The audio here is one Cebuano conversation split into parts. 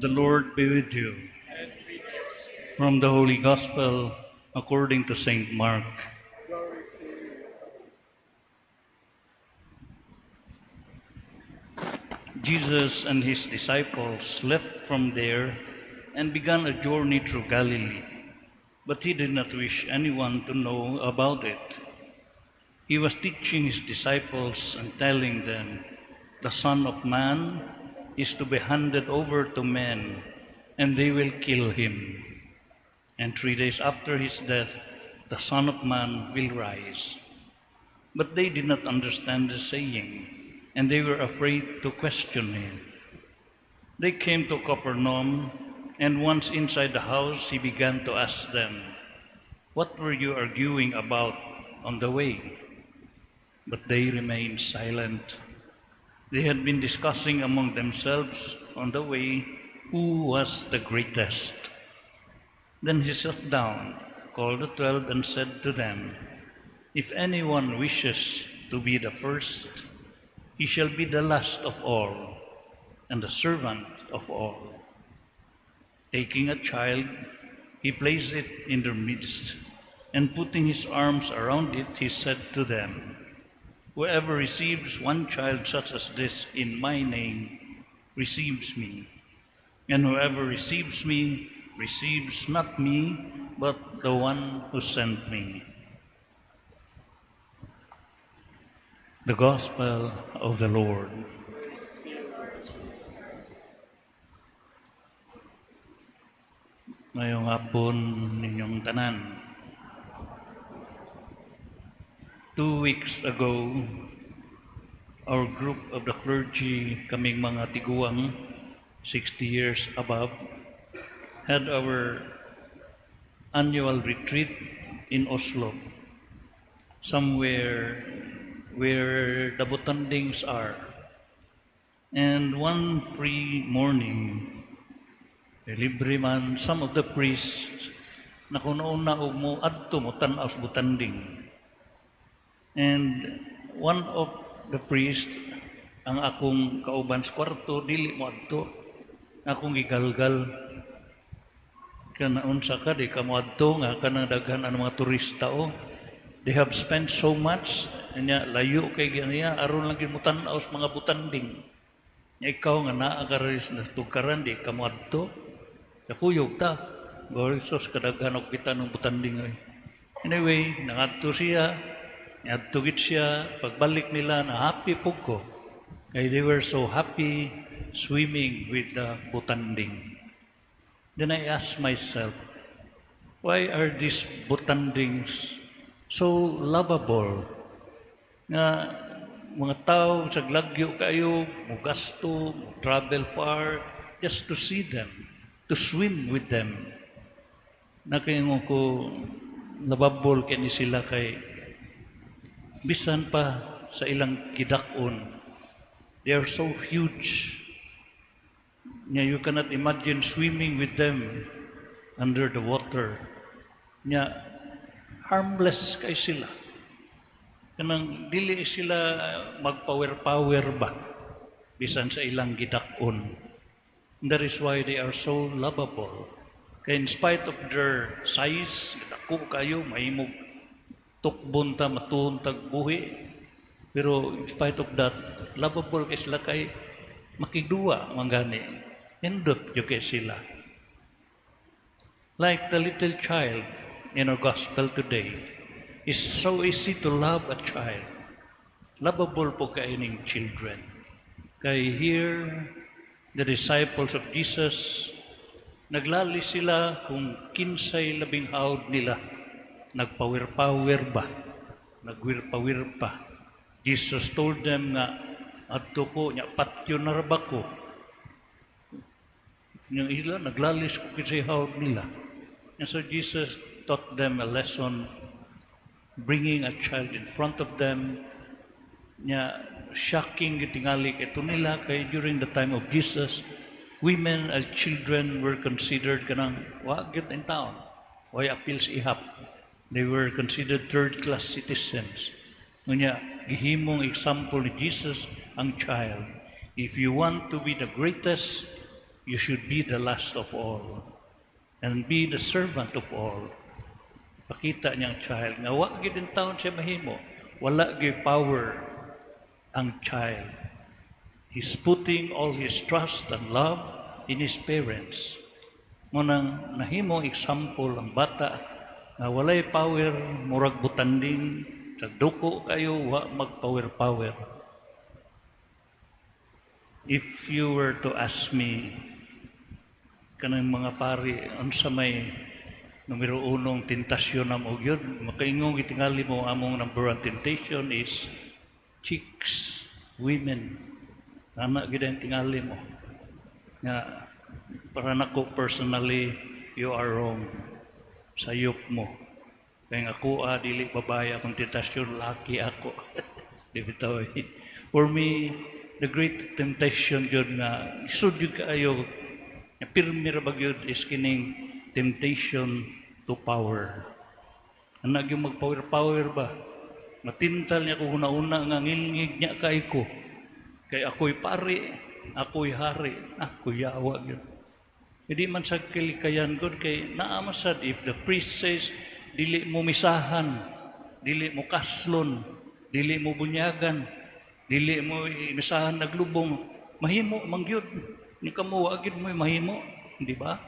The Lord be with you. From the Holy Gospel according to St. Mark. Glory to you. Jesus and his disciples left from there and began a journey through Galilee, but he did not wish anyone to know about it. He was teaching his disciples and telling them, "The Son of Man is to be handed over to men, and they will kill him. And 3 days after his death, the Son of Man will rise." But they did not understand the saying, and they were afraid to question him. They came to Capernaum, and once inside the house, he began to ask them, "What were you arguing about on the way?" But they remained silent. They had been discussing among themselves on the way who was the greatest. Then he sat down, called the 12, and said to them, "If anyone wishes to be the first, he shall be the last of all and the servant of all." Taking a child, he placed it in their midst, and putting his arms around it, he said to them, "Whoever receives one child such as this in my name receives me. And whoever receives me receives not me, but the one who sent me." The Gospel of the Lord. Maayong hapon ninyong tanan. 2 weeks ago, our group of the clergy, kaming mga tiguang, 60 years above, had our annual retreat in Oslob, somewhere where the butandings are. And one free morning, libre man, some of the priests naghuna-huna og mo adto mo tan-aw sa butanding. And one of the priests, ang akong kauban sa kwarto, dili mo adto. Akong gigalgal. Kana unsa ka, di ka mo adto nga kanang daghan ang mga turista o. They have spent so much, nya layo kay ganiya aron lang gyud mo tan-aw sa mga butanding. Nya ikaw nga naa ka ra sa tugkaran, di ka mo adto. Kakuyog ta. Gori sus kadaghan og kita ng butanding oy. Anyway, nangadto siya, niadto gid siya, pagbalik nila na happy pud ko. Kay they were so happy swimming with the butanding. Then I asked myself, why are these butandings so lovable? Nga mga tao sa lagyo kayo, mugasto, mo travel far, just to see them, to swim with them. Nakaingon ko, lovable kay ni sila kay bisan pa sa ilang gidak-on, they are so huge. Nya you cannot imagine swimming with them under the water. Nya harmless kay sila. Kanang dili sila magpower-power ba bisan sa ilang gidak-on. That is why they are so lovable. Kay in spite of their size, dako kayo, mahimong tukbon ta, matuon tag buhi. Pero in spite of that, lovable kay sila kay makigduwa man gani. Nindot jud kay sila. Like the little child in our gospel today, it's so easy to love a child. Lovable pud kay ning children. Kay here, the disciples of Jesus, naglali sila kung kinsay labing hawd nila. Nagpawer-power ba? Nagwirpa-wirpa. Jesus told them nga, "Adto ko, nya patyon na ra ba ko?" Yung ila, naglalis kung kinsay hawd nila. And so Jesus taught them a lesson, bringing a child in front of them. Nya, shocking gitingali ito nila kay during the time of Jesus, women and children were considered kanang wa gyud in town. Way apil sa ihap. They were considered third-class citizens. Unya, gihimong example ni Jesus ang child. If you want to be the greatest, you You should be the last of all and be the servant of all. Pakita niya ang child nga wa gyud taon siya mahimo. Wala gyud power ang child. He's putting all his trust and love in his parents. Mao nang nahimo example ang bata nga walay power, murag butanding sa duko kayo, wa mag-power power. If you were to ask me, kanang mga pari, unsa may numero unong tentasyon namo gyud, makaingon gitingali mo among number one temptation is chicks, women. Ana gyud ang tingali mo. Nga para nako personally, you are wrong. Sayop mo. Kaya nga ako, dili babae akong tentasyon, laki ako. Di bitaw eh. For me, the great temptation gyud nga isod gyud kaayo, nga pirmi ra ba gyud, is kining temptation to power. Ana gyud mag-power power ba? Matintal niya ko huna-huna nga ngilngig niya kay ko. Kay ako'y pari, ako'y hari, ako'y yawa gyud. Hindi man sa kilikayan gud kay naa man sad, if the priest says dili mo misahan, dili mo kaslon, dili mo bunyagan, dili mo misahan naglubong, mahimo man gyud. Ni kamo wa gyud mo mahimo, di ba?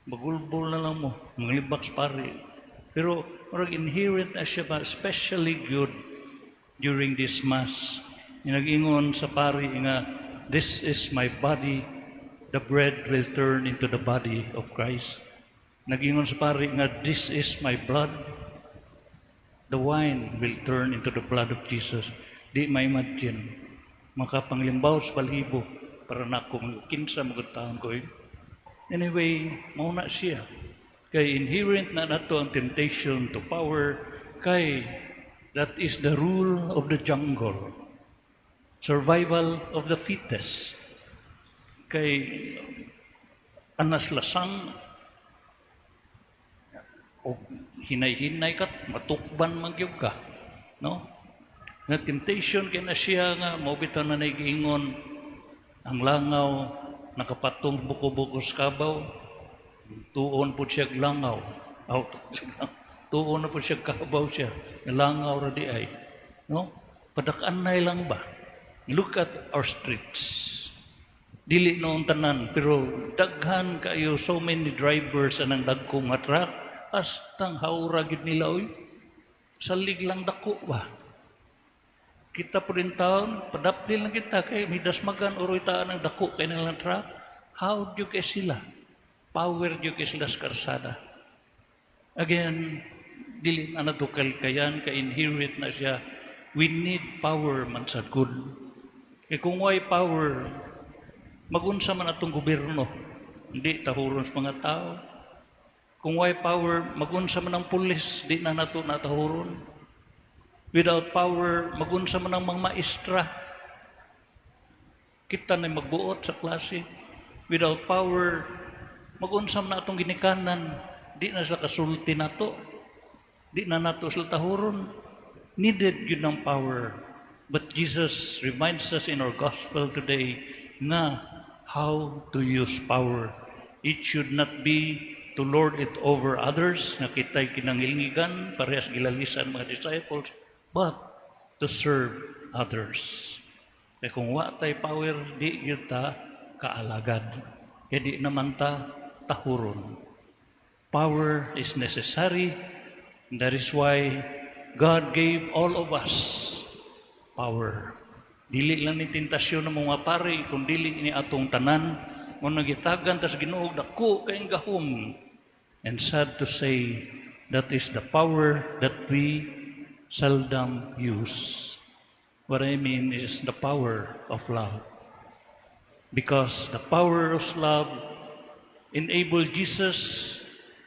Bagulbol na lang mo, manglibak sa pari. Pero murag inherent na siya ba, especially good during this Mass. Nag-ingon sa pari nga, "This is my body," the bread will turn into the body of Christ. Nag-ingon sa pari nga, "This is my blood," the wine will turn into the blood of Jesus. Di ma-imagine. Makapanglimbaw sa balhibo para nako kinsa magud taon ko eh. Anyway, mao na siya. Kay inherent na nato ang temptation to power kay that is the rule of the jungle. Survival of the fittest. Kay anas lasang o hinay-hinay ka, matukban man gyud ka. No? Nga temptation kay na siya nga mao bitaw na giingon ang langaw nakapatong buko-buko sa kabaw, tuon po siya langaw. Aw, tuon na po siya kabaw siya. Langaw ra di ay. No? Padak-anay lang ba? Look at our streets. Dili noon tanan, pero daghan kayo, so many drivers anang dagkong nga truck, hastang hawra gid nila oy. Salig lang dako ba? Kita po rin taon, padapli lang kita kay midasmagan uroy taan ang dako kay nilang truck. How do kay sila? Power jud kay sila sa karsada. Again, dili na nato kalikayan, kay inherent na siya. We need power man sa good. Kay kung way power, magunsa man atong gobyerno, hindi tahuron sa mga tao. Kung way power, magunsa man ang pulis, di na nato natahuron. Without power, magunsa man ang mga maestra. Kita na magbuot sa klase. Without power, magunsa man atong ginikanan, di na sila kasulti nato. Di na nato sila tahuron. Needed yun ang power. But Jesus reminds us in our gospel today na how to use power. It should not be to lord it over others, nga kita'y kinangilngigan, parehas gilalisan mga disciples, but to serve others. Kaya kung wa tay power, di gyud ta kaalagad. Kaya di naman ta tahuron. Power is necessary. And that is why God gave all of us power. Dili lang ni tentasyon ng mga pare, kung dili ni atong tanan, mo nagitagan tas Ginoo dako kayong gahom. And sad to say, that is the power that we seldom use. What I mean is the power of love. Because the power of love enabled Jesus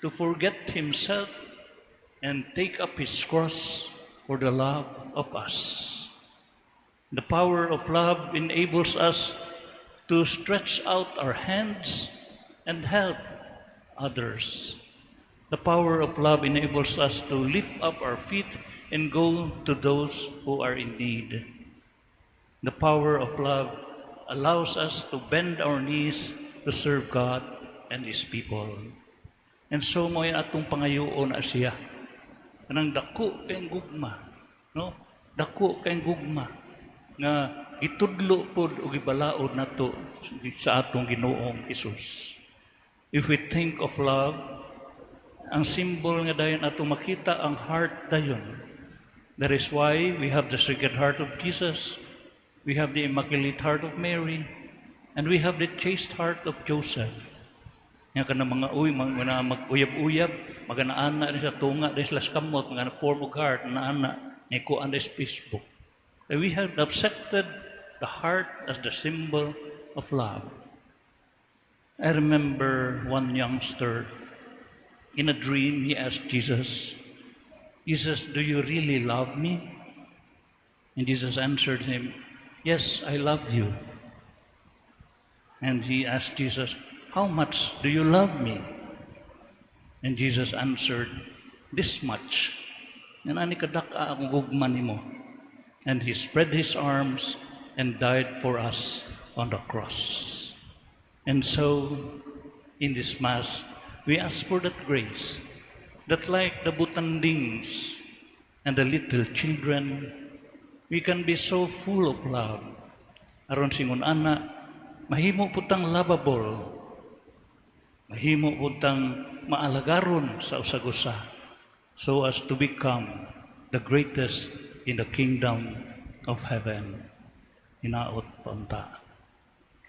to forget himself and take up his cross for the love of us. The power of love enables us to stretch out our hands and help others. The power of love enables us to lift up our feet and go to those who are in need. The power of love allows us to bend our knees to serve God and His people. And so mao atong pangayoon na siya. Kanang dako kay gugma, no? Dako kay gugma nga gitudlo pod og gibalaod nato sa atong Ginoong Hesus. If we think of love, ang symbol nga dayon atong makita ang heart dayon. That is why we have the Sacred Heart of Jesus, we have the Immaculate Heart of Mary, and we have the chaste heart of Joseph. Nga kanang mga uy, mga mag-uyab-uyab, magana-ana ni sa tunga, din sila sa kamot, mga form of heart, na-ana, ni kuan sa Facebook. And we have accepted the heart as the symbol of love. I remember one youngster, in a dream, he asked Jesus, "Jesus, do you really love me?" And Jesus answered him, "Yes, I love you." And he asked Jesus, "How much do you love me?" And Jesus answered, "This much. Ingani kadak-a akong gugma nimo." And he spread his arms and died for us on the cross. And so, in this Mass, we ask for that grace, that like the butandings and the little children, we can be so full of love. Aron singon ana, mahimo pud tang lovable, mahimo pud tang maalagaron sa usag-usa, so as to become the greatest in the kingdom of heaven. Hinaot pa unta.